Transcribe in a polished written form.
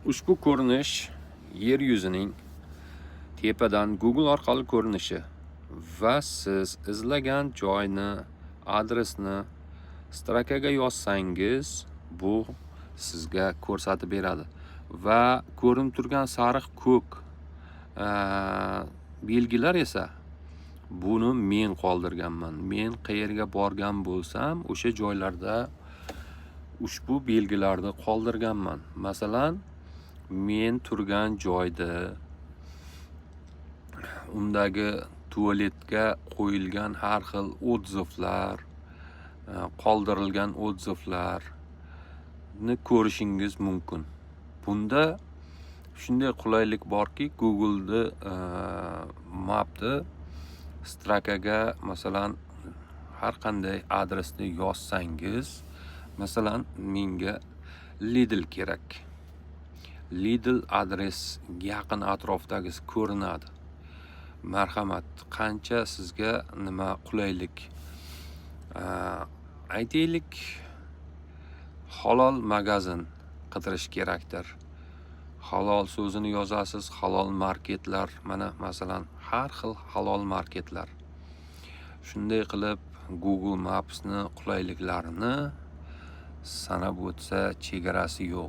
Ushbu ko'rinish yer yuzining tepadan Google orqali ko'rinishi va siz izlagan joyni, adresni строка ga yozsangiz, bu sizga ko'rsatib beradi va ko'rinib turgan sariq, ko'k belgilar esa buni men qoldirganman. Men qayerga borgan bo'lsam, o'sha joylarda ushbu belgilarni qoldirganman. Masalan, men turgan joyda undagi tualetga qo'yilgan har xil отзыв lar, qoldirilgan отзыв larni ko'rishingiz mumkin. Bunda shunday qulaylik borki, Google'ni Mapni строка ga, masalan, har qanday adresni yozsangiz, masalan, menga Lidl kerak. Lidl adres yaqin atrofdagisi ko'rinadi. Marhamat, qancha sizga nima qulaylik. Aytaylik, halol magazin qidirish kerakdir. Halol so'zini yozasiz, halol marketlar, mana, masalan, har xil halol marketlar. Shunday qilib, Google Mapsni qulayliklarini sanab o'tsa, chegarasi yo'q.